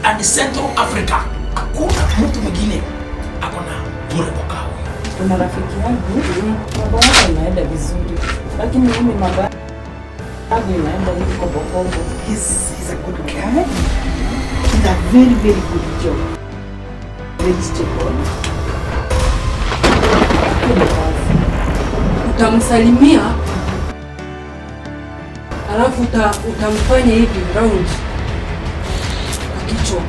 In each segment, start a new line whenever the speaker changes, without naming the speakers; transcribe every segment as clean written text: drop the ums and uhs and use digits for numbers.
And Central Africa. Hakuna mtu mwingine ako na mrembo kama huyu.
Kuna rafiki yangu mambo yake inaenda vizuri, lakini mimi mambo yangu inaenda hivi kombokombo.
He's a good guy. He's a very, very good job. Very stable.
Utamsalimia alafu utamfanya hivi round kwa kichwa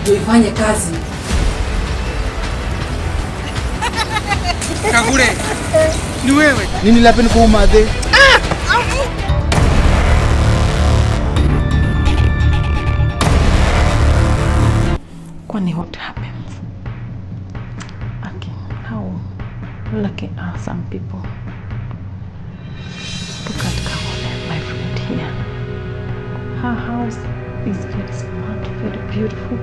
ndio ifanye kazi.
Kagure, ni wewe.
Nini lapeni kwa umadhe?
Kwani what happens? Okay, how lucky are some people? Look at Kagole, my friend here. Her house is very smart, very beautiful.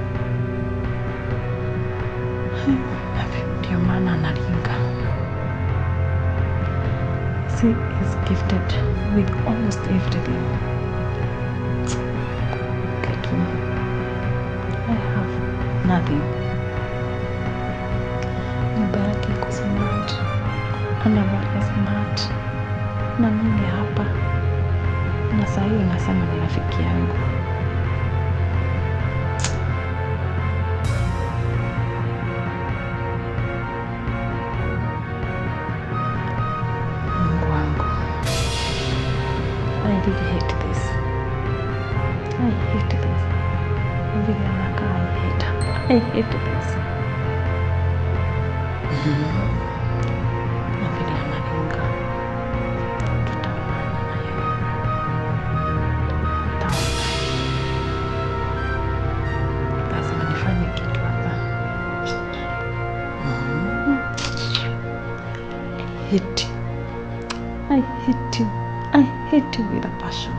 Ndio maana analinga. She is gifted with almost everything. Look at me. I have nothing. Nyumba yake iko smart, anavalia smart, na mimi hapa na saa hiyo nasema ni rafiki yangu. Mungu wangu, I really hate this. I hate this. Vile anakaa, I hate her. I hate this. Na vile analinga, tutaonana na yeye. Tutaona. Lazima nifanye kitu hapa. I hate you. I hate you. I hate you with a passion.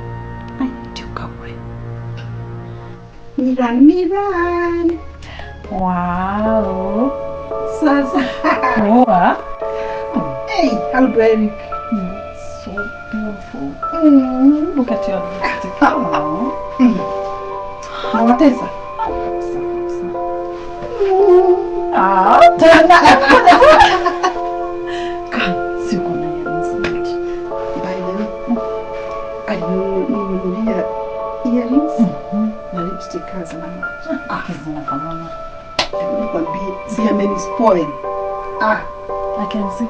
I hate you, Kagure.
Miran, Miran.
Wow.
Sasa.
Poa.
Hey, how do I look?
So beautiful. Look at your lipstick. Oh.
Nawatesa.
Ah, tena. Ka, si uko na earrings smart.
By the way, alininunulia earrings na lipstick hazina match.
Ah, zinafanana.
Nikwambie, si amenispoil. Ah,
I can see.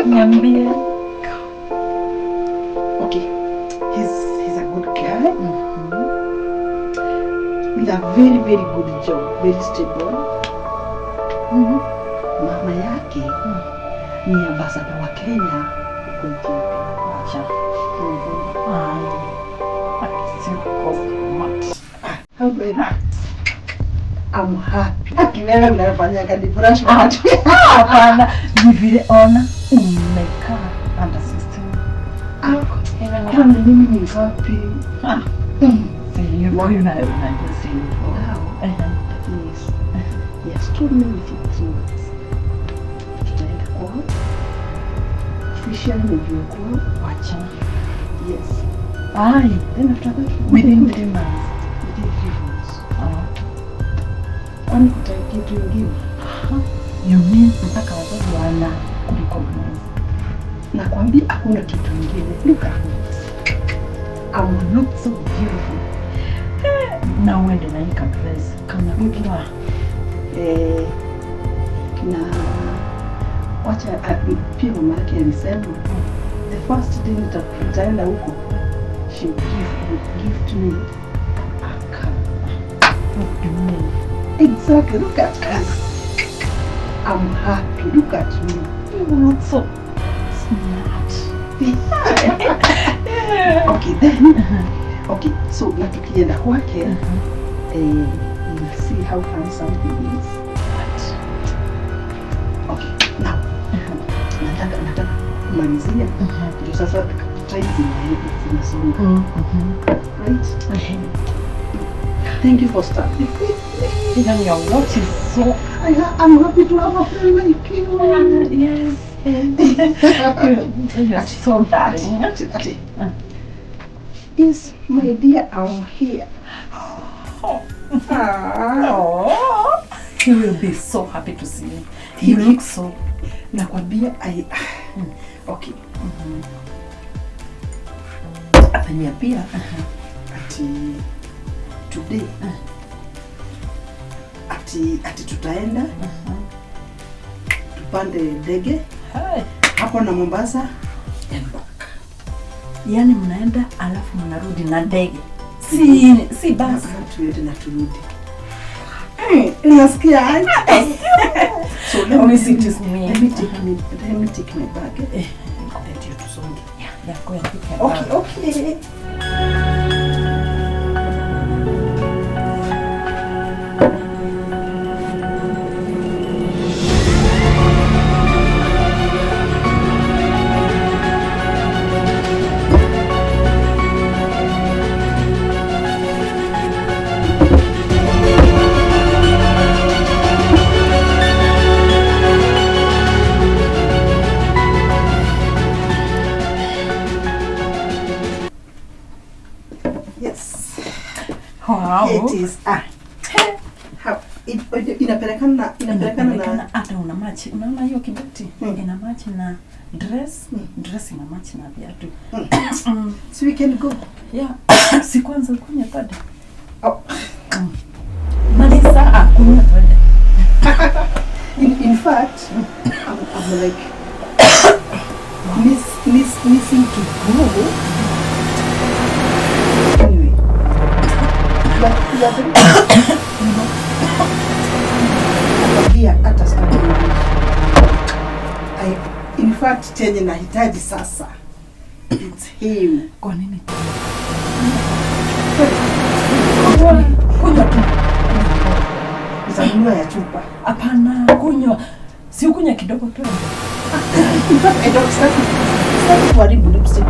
Niambie.
Okay. He's a good guy. With a very, very good job, very stable. Mama yake ni ambassador wa Kenya huko Ethiopia.
Wacha. Ai. Si uko smart.
How do I look? I'm happy. Aki wewe unafanya kadi brush wakati.
Hapana, ni vile ona umekaa under system.
Kwani mimi ni happy.
Ah. Si hivyo unajua si hivyo.
Now,
Eh.
yes. He has told me within 3 months. Tutaenda kwao. Officially nijue kwao.
Wacha.
Yes.
Ai,
Then after that,
within 3 months.
Within 3 months.
Oh.
Kwani kuna kitu ingine?
You mean mpaka wazazi wana kurecognize?
Nakwambia hakuna kitu ingine. Look at me. I'm
Look so beautiful. Na uende na hii kadress kama kujua.
Eh, na wacha pia mama yake alisema the first day nitaenda huko, she will gift me a car.
What do you mean?
Exactly. Look at us. I'm happy. Look at me.
You look so smart.
Okay then. Okay, so na tukienda kwake, you'll see how handsome he is. Okay, now nataka kumalizia ndio sasa time zinaenda zinasonga. Right? Thank you for starting with me.
Even your watch is so
I'm happy to have a friend like you.
Yes. You're so darling.
Ati, ati. Yes, my dear, I'm here. Oh. He will be so happy to see you. He looks so... Nakwambia, okay. Ataniambia ati today ati tutaenda tupande ndege hapo na Mombasa and back.
Yaani mnaenda alafu mnarudi na ndege. Si basi.
Tuende na turudi. Unasikia aje? So let me let me take my bag. Ndio tusonge.
Yeah, go and pick your bag.
Okay.
Wow.
It is inapelekana
hata una match. Unaona hiyo kibeti? Ina match na dress, dress ina match na viatu.
So we can go.
Yeah. Si kwanza kunywa twende. Oh. Maliza kunywa twende.
In fact, I'm like missing to go. Anyway. But we are very hata in fact chenye nahitaji sasa it's him.
Kwa nini? Kunywa tu.
Nitanunua ya chupa.
Hapana, kunywa. Si ukunywa kidogo tu.
In fact, I don't start kuharibu lipstick.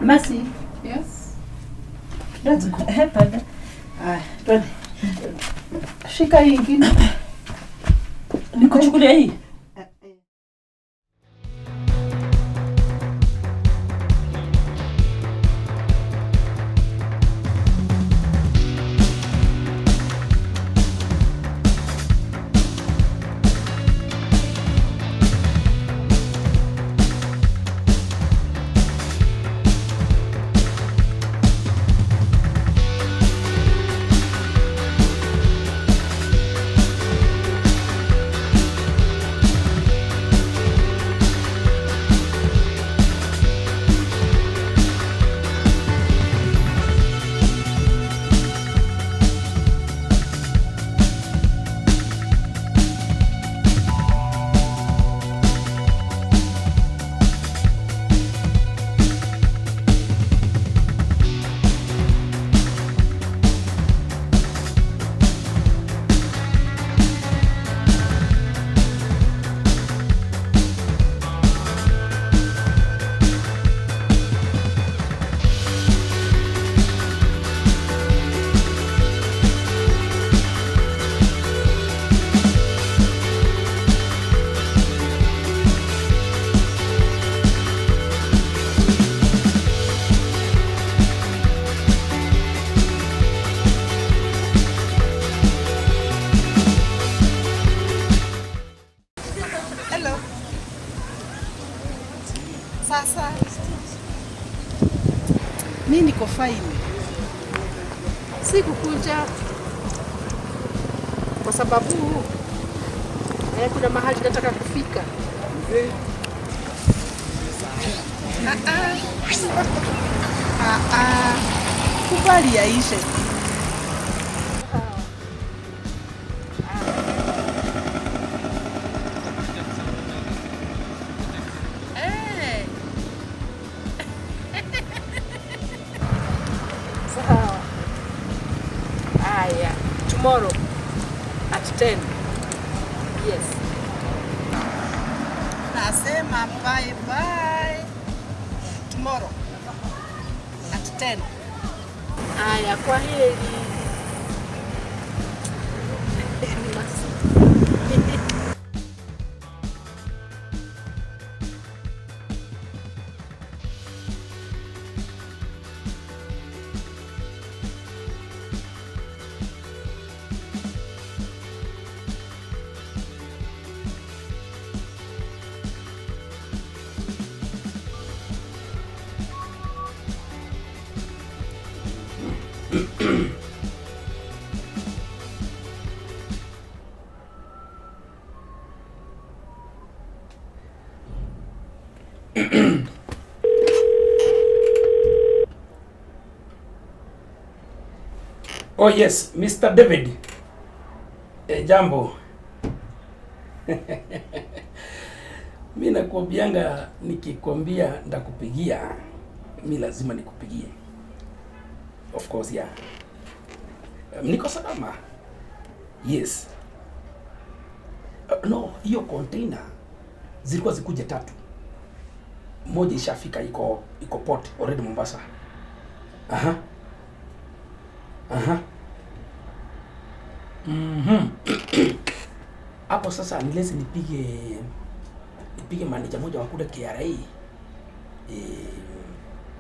Mercy.
Yes.
Let's go. Twende. Shika hii ingine.
Nikuchukulia hii.
Sasa mimi niko fine. Sikukuja kwa sababu kuna mahali nataka kufika. Kubali yaishe.
Sawa. Aya, tomorrow at 10. Yes.
Nasema bye bye. Tomorrow at 10.
Aya, kwa heri.
Oh yes, Mr. David. Jambo. Mi nakuambianga nikikwambia ndakupigia, mi lazima nikupigie. Of course, yeah. Niko salama. Yes. No, hiyo container zilikuwa zikuje tatu. Moja ishafika, iko port already Mombasa. Aha. Aha. Hapo sasa nilezi nipige manager moja wa kule KRA.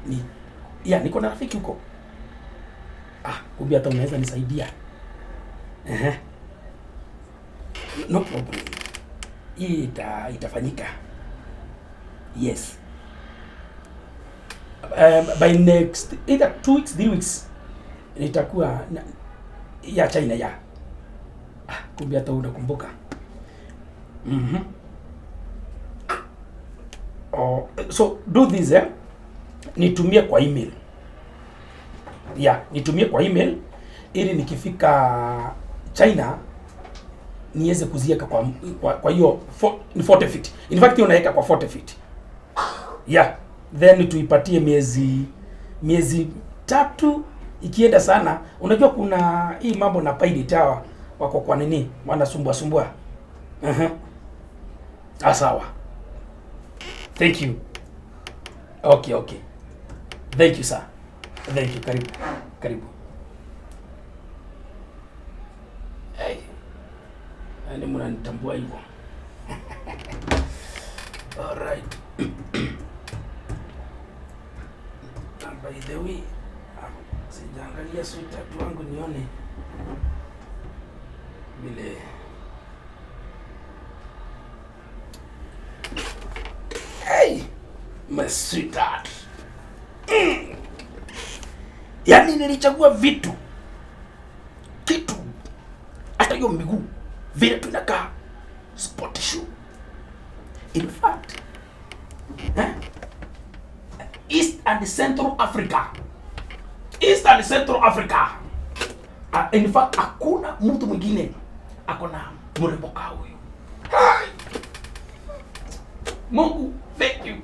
Ni ya niko na rafiki huko. Ah, kumbe hata unaweza nisaidia. Ehe. No problem. Hii itafanyika. Yes. By next either 2 weeks, 3 weeks nitakuwa ya China ya. Ah, kumbe hata unakumbuka. Oh, so do this, eh? Nitumie kwa email. Yeah, nitumie kwa email ili nikifika China niweze kuziweka kwa hiyo 40 feet. In fact unaweka kwa 40 feet. Yeah, then tuipatie miezi 3 ikienda sana. Unajua kuna hii mambo na pilot hawa wako kwa nini wanasumbua sumbua. Ah, sawa. Thank you. Okay, okay. Thank you, sir. Thank you. Karibu. Karibu. Hey. Yaani mnanitambua hivyo. All right. And by the way, sijaangalia sweetheart wangu nione vile. Hey, my sweetheart. Yaani nilichagua vitu. Kitu. Hata hiyo miguu vile tunakaa sport shoe. In fact, East and Central Africa. East and Central Africa. In fact, hakuna mtu mwingine akona mrembo kama huyu. Mungu, thank you.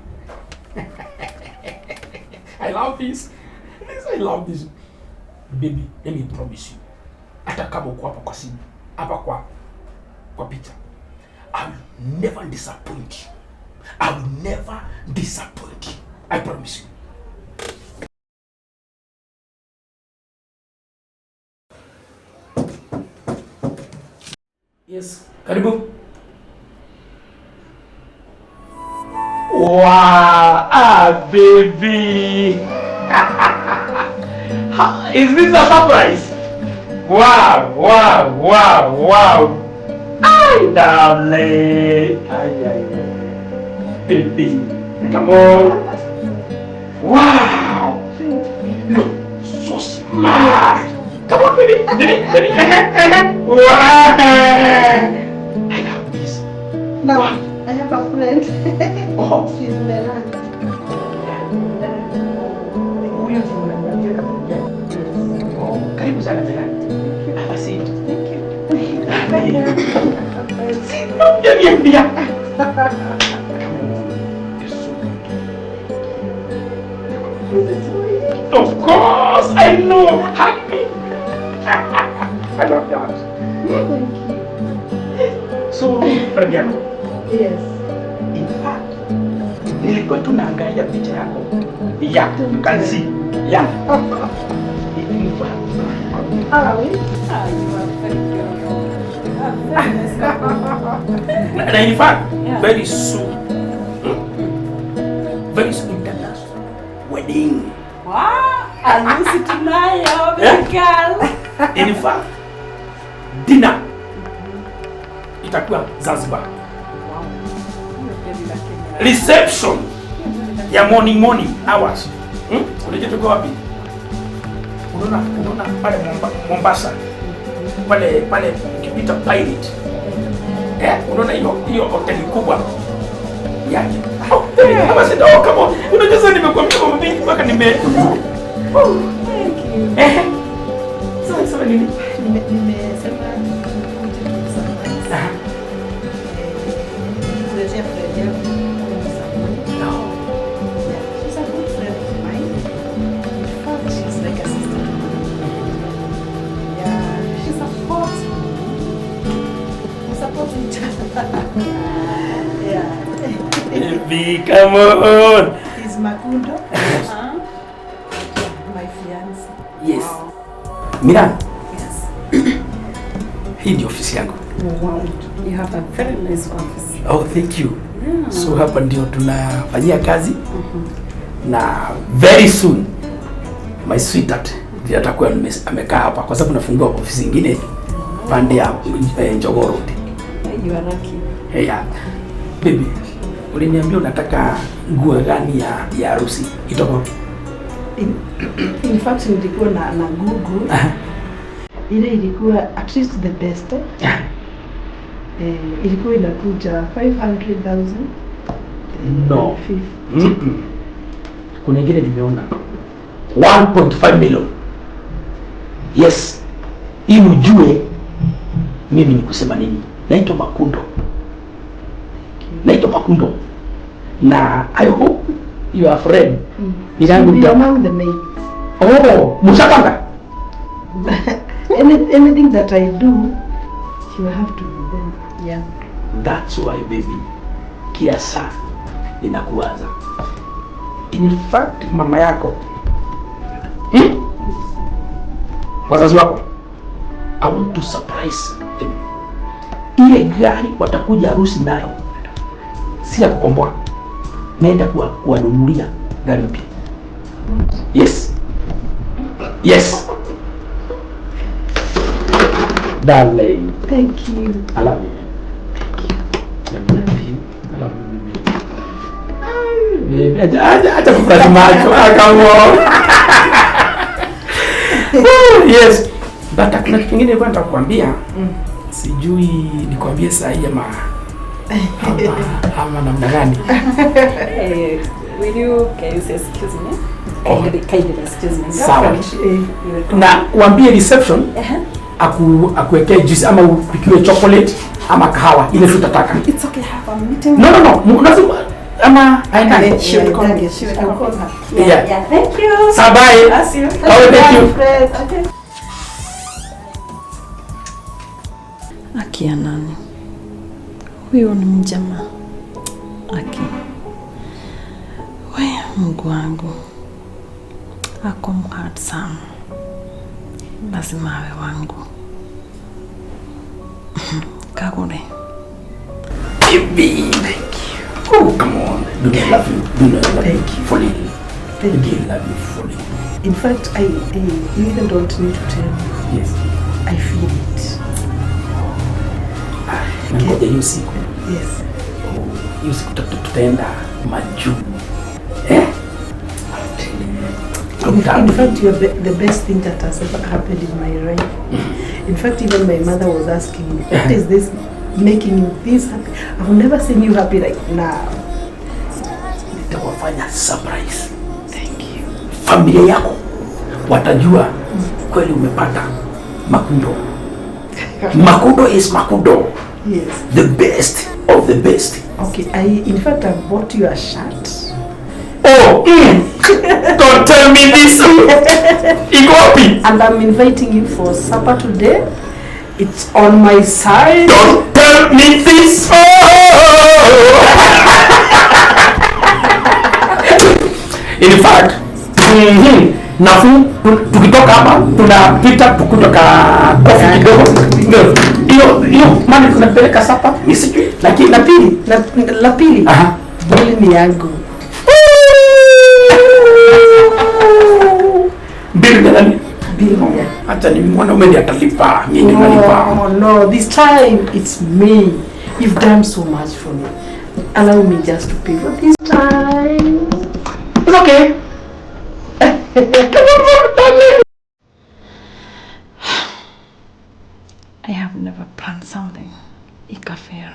I love this. I love this. Baby, let me promise you. Hata kama uko hapa kwa simu, hapa kwa picha, I will never disappoint you. I will never disappoint you. I promise you. Yes, karibu. Wow, ah, baby. Is this a surprise? Wow, wow, wow, wow. Ay, darling. Ay, ay, ay. Baby, come on. Wow. Look, so smart. Come on, baby. Baby, baby. Wow. I love this.
Now,
wow.
I have a friend.
Oh.
She's Melan.
Oh, karibu sana Melan. Have a seat.
Thank you.
Sit down, niambia. You're so good. Of course, I know. Hug me. I love that.
Thank you.
So, friend yako?
Yes.
In fact, nilikuwa tunaangalia picha yako. Yeah, you can see. Yeah. In fact.
How are we?
Ah, you are very beautiful. Very nice couple.
And in fact,
yeah.
Very soon, very soon, international wedding.
Wow, harusi tunayo, baby girl.
In fact, dinner itakuwa Zanzibar.
Wow.
Reception ya morning hours. Unajua tuko wapi? Unaona pale Mombasa. Pale ukipita Pirate. Unaona hiyo hoteli kubwa yake. Oh, kama si ndio kama unajua sasa nimekuambia mambo mengi mpaka nime.
Thank you.
Sasa nini?
Nimesema nikuje kusurprise. Nikuletea friend yangu.
No.
Yeah, she's a good friend of mine. In fact, she's like a sister to me. Yeah, she supports me. We support each other. Yeah.
Baby, come on.
He's Makundo. My fiance.
Yes. Miran.
Yes.
Hii ndio ofisi yangu.
Wow. You have a very nice office.
Oh, thank you.
Yeah.
So hapa ndio tunafanyia kazi. Na very soon my sweetheart ndiye atakuwa amekaa hapa kwa sababu nafungua ofisi nyingine pande ya Njogoo Road.
You are lucky.
Yeah. Baby, uliniambia unataka nguo gani ya harusi? Itoka wapi?
In fact, nilikuwa na Google. Ile ilikuwa at least the best. Ilikuwa inakuja 500,000.
No. Kuna ingine nimeona 1.5 million. Yes. Ili ujue mimi ni kusema nini. Naitwa Makundo. Naitwa Makundo. Na I hope you are friend. Ni yangu
Be among the mates.
Oh, mshapanga.
Anything that I do, you have to be there.
Yeah.
That's why baby, kila saa ninakuwaza. In fact, mama yako, wazazi wako, I want to surprise them. Ile gari watakuja harusi nayo, si ya kukomboa. Naenda kuwanunulia gari mpya. Yes. Yes. Darling.
Thank you.
I love you. Thank you. I love you. I love you, baby. Baby, acha kufurahi macho. Come on. Yes. But kuna kitu kingine nilikuwa nataka kukuambia. Sijui nikwambie saa hii ama namna gani.
Will you guys excuse me? Kindly excuse me.
Sawa. Na uambie reception akuwekee juice ama upikiwe chocolate ama kahawa ile tutataka.
It's okay, have a meeting.
No. Lazima ama aende.
She will call me. She will call her.
Yeah.
Yeah. Thank you.
So bye. Oh, thank you.
Okay. Aki ya nani? Huyo ni mjamaa. Aki. We, Mungu wangu. Ako mhandsome. Lazima awe wangu. Kagure.
Baby, thank you. Oh, come on. Do not love you. Do not love you fully.
Thank you.
Love you fully.
In fact, I you even don't need to tell me.
Yes.
I feel it.
Nangoja hiyo siku.
Yes.
Oh, hiyo siku tutaenda majuu. Eh?
In fact, you are the best thing that has ever happened in my life. In fact, even my mother was asking me, what is this making you this happy? I've never seen you happy like now.
Nitawafanya surprise.
Thank you.
Familia yako watajua kweli umepata Makundo. Makundo is Makundo.
Yes.
The best of the best.
Okay, in fact, I bought you a shirt.
Oh, Don't tell me this. Iko wapi?
And I'm inviting you for supper today. It's on my side.
Don't tell me this. Oh. In fact, nafu tukitoka hapa tunapita kutoka coffee kidogo. Hiyo hiyo maana tunapeleka supper, mimi sijui. Lakini
la pili. Boli ni yangu.
Bili gani?
Bili.
Hata ni mwanaume ndiye atalipa, mimi ndio nalipa.
No, no, this time it's me. You've done so much for me. Allow me just to pay for this time.
It's okay.
I have never planned something ikafail.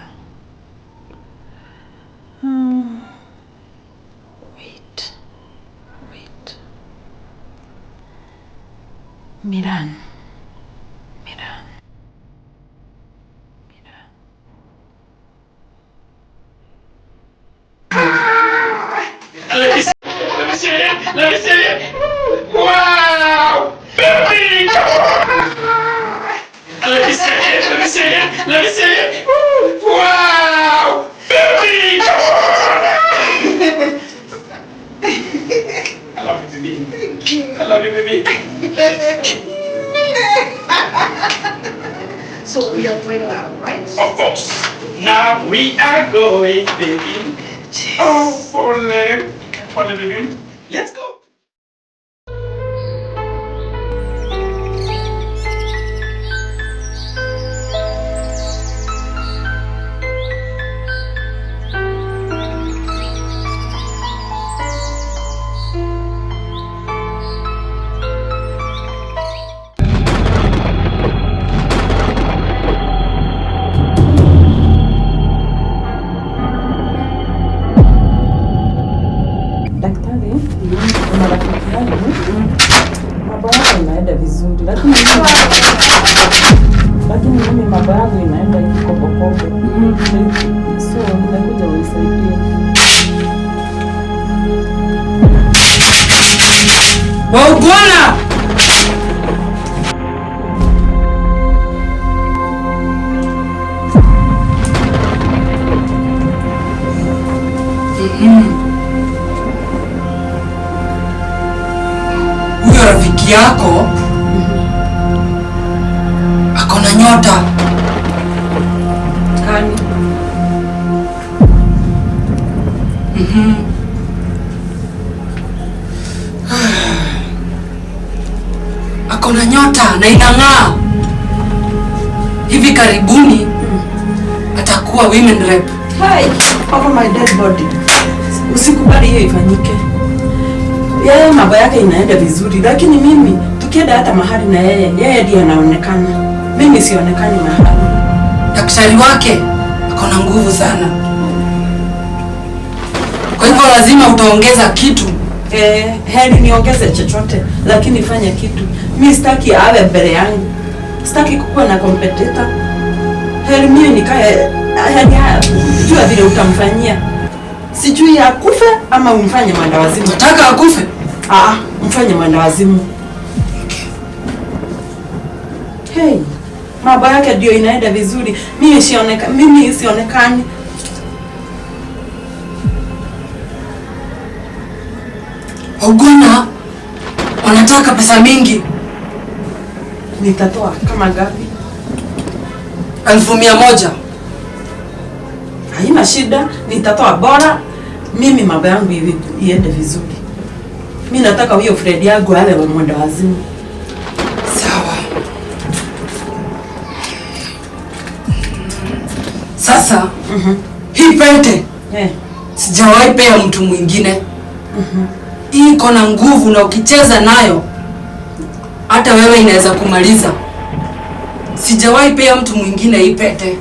Wait. Miran,
see it. Let me see it. Ooh, wow! Baby! Come on! I love you, baby.
Thank you.
I love you, baby.
So we are going now, right?
Of course. Now we are going, baby. Oh, pole. Pole, baby. Let's go.
Daktari, kuna rafiki yangu mambo yake inaenda vizuri, lakini mimi mambo yangu inaenda hivi kobokobo. So nimekuja unisaidie.
Waugwana! Huyo rafiki yako ako na nyota.
Kani?
Ako na nyota na inang'aa. Hivi karibuni atakuwa women rep.
Hi, over my dead body. Usikubali hiyo ifanyike. Yeye mambo yake inaenda vizuri, lakini mimi tukienda hata mahali na yeye, yeye ndiye anaonekana. Mimi sionekani mahali.
Daktari wake ako na nguvu sana. Kwa hivyo lazima utaongeza kitu.
Heri niongeze chochote, lakini fanya kitu. Mimi sitaki awe mbele yangu. Sitaki kukuwa na competitor. Heri mimi nikae, heri jua vile utamfanyia. Sijui akufe ama umfanye mwendawazimu.
Nataka akufe?
Ah, mfanye mwendawazimu.
Okay.
Hey, mambo yake ndio inaenda vizuri. Mimi sionekani.
Ogona wanataka pesa mingi.
Nitatoa kama ngapi?
100,000.
Haina shida, nitatoa bora mimi mambo yangu iende vizuri. Mimi nataka huyo Fred yangu awe wa mwendawazimu.
Sawa. Sasa hii pete sijawahi pea mtu mwingine. Hii iko na nguvu na ukicheza nayo hata wewe inaweza kumaliza. Sijawahi pea mtu mwingine hii pete.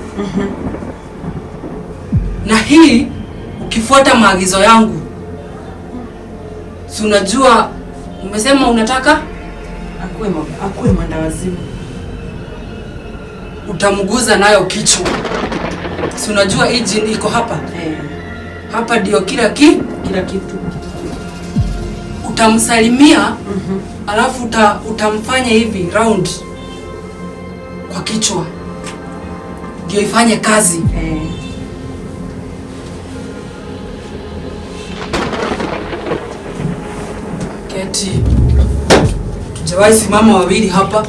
Na hii ukifuata maagizo yangu, si unajua umesema unataka
akuwe mwendawazimu.
Utamguza nayo kichwa. Si unajua hii jini iko hapa? Hapa ndio kila kitu. Utamsalimia, alafu utamfanya hivi round kwa kichwa. Ndio ifanye kazi. Keti. Tujawahi simama wawili hapa.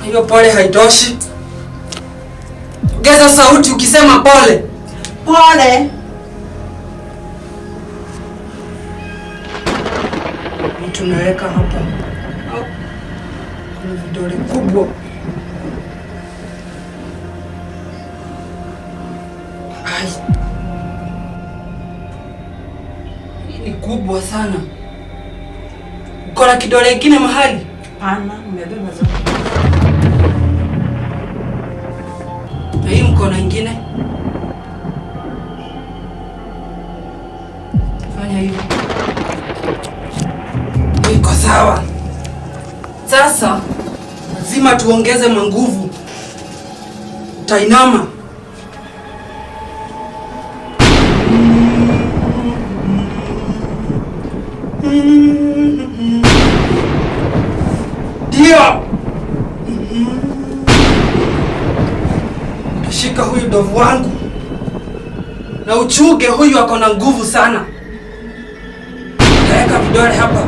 Hiyo pole haitoshi. Ongeza sauti ukisema pole.
Pole.
Tunaweka hapa. Kuna vidole kubwa. Ai. Hii ni kubwa sana. Uko na kidole kingine mahali?
Hapana, nimebeba zote.
Na hii mkono ingine? Fanya hivi. Iko sawa. Sasa lazima tuongeze manguvu. Utainama. Ndio. Shika huyu ndovu wangu na uchuge, huyu ako na nguvu sana. Utaweka vidole hapa.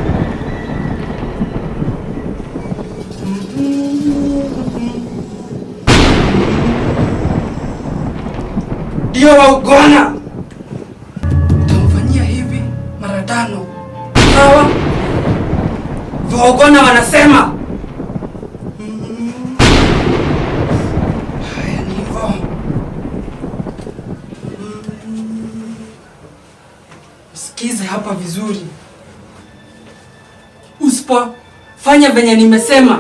Ndio wa ugona. Utamfanyia hivi mara 5. Sawa? Waugona wanasema. Haya ni hivyo. Sikize hapa vizuri. Usipo fanya venye nimesema,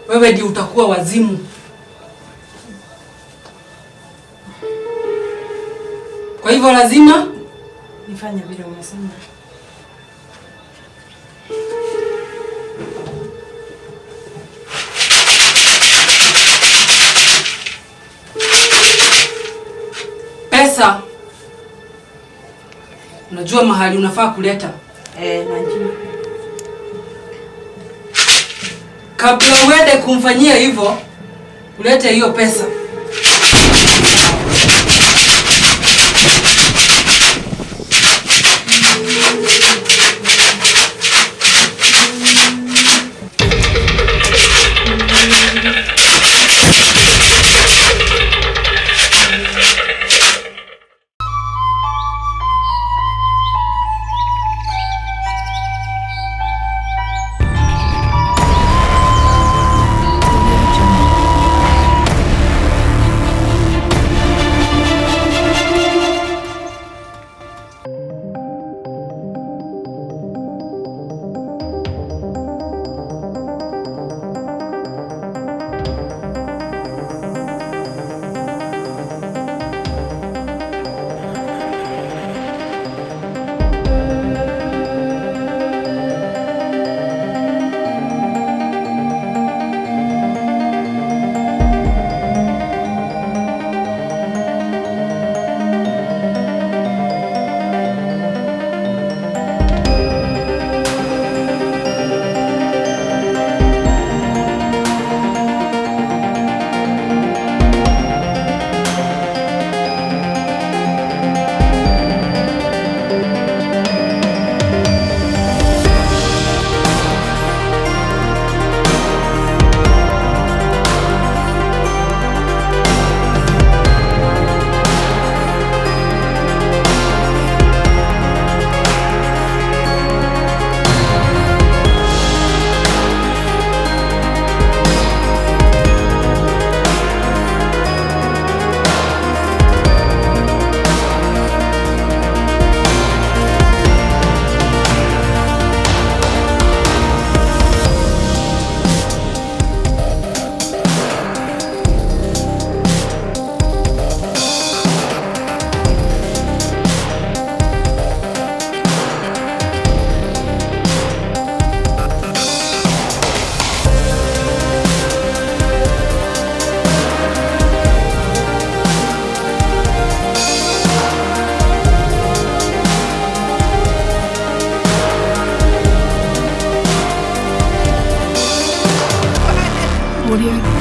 wewe ndio utakuwa wazimu. Kwa hivyo lazima
nifanye vile umesema.
Pesa unajua mahali unafaa kuleta?
Najua.
Kabla uende kumfanyia hivyo, ulete hiyo pesa.
Audio Jungle.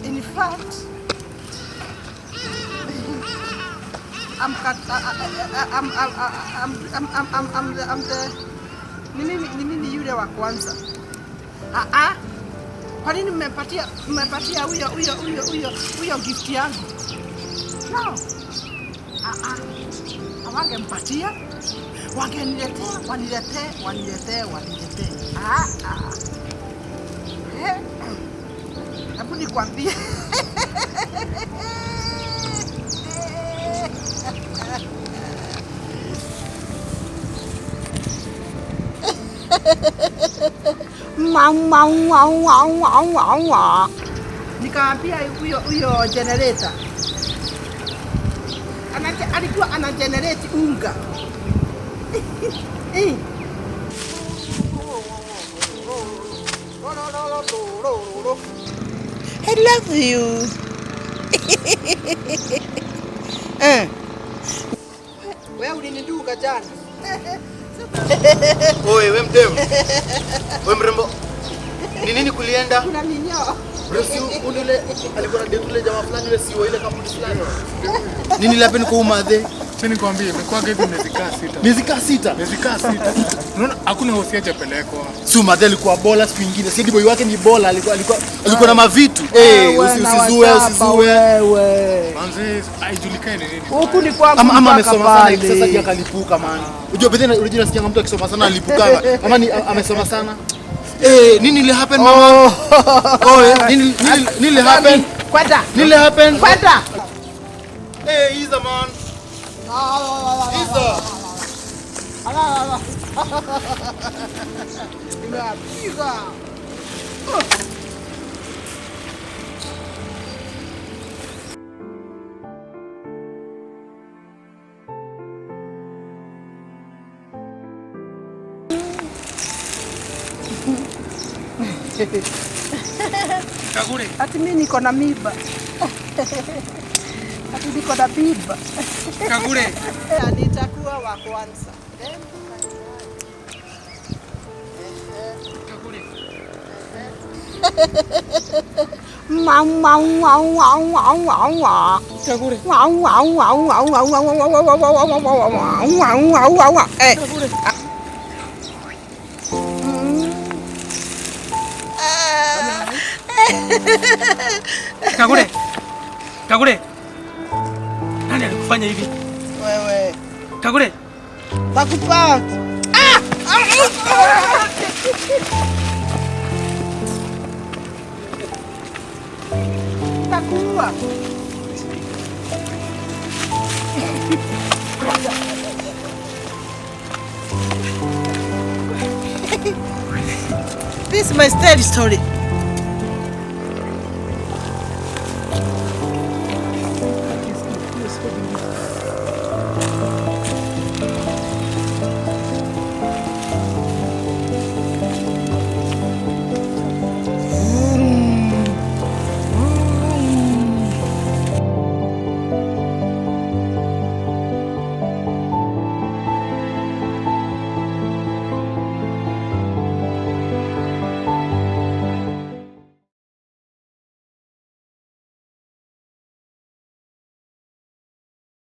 In fact, I'm the ni mimi yule wa kwanza. Kwa nini mmepatia huyo gift yangu? No. Hawangempatia. Wangeniletea, waniletee. Hebu Nikwambie. Nikaambia huyo generator. Alikuwa ana generate unga. I love you. Wewe uliniduka jana.
Oe, we mdemu. We mrembo. Ni nini kulienda?
Kuna minyoo.
Bruce ule alikuwa na date ule jamaa fulani ule CEO ile kampuni fulani. Nini lapeni kwa umadhe?
Sasa nikwambie imekuwa hivi miezi kaa sita.
Miezi kaa sita.
Miezi kaa sita. Unaona hakuna hosi hajapelekwa.
Si umadhe alikuwa bola siku nyingine. Si boy wake ni bola, alikuwa na mavitu. Usizue wewe.
Manzi haijulikani nini.
Huku ni kwangu.
Ama amesoma sana sasa hadi akalipuka man. Unajua bedhe unajua nasikia mtu akisoma sana alipukanga. Ama ni amesoma sana. Nini ile happen mama? Nini happen?
Kwenda.
Nini happen?
Kwenda.
Iza man. Iza.
Nimeapiga.
Kagure.
Ati mimi niko na miba. Ati niko na biba.
Kagure.
Nitakuwa wa kwanza.
Kagure. Kagure.
Kagure.
Kagure. Kagure. Nani alikufanya hivi?
Wewe.
Kagure.
Takupata. Ah! Takuwa. This is my story.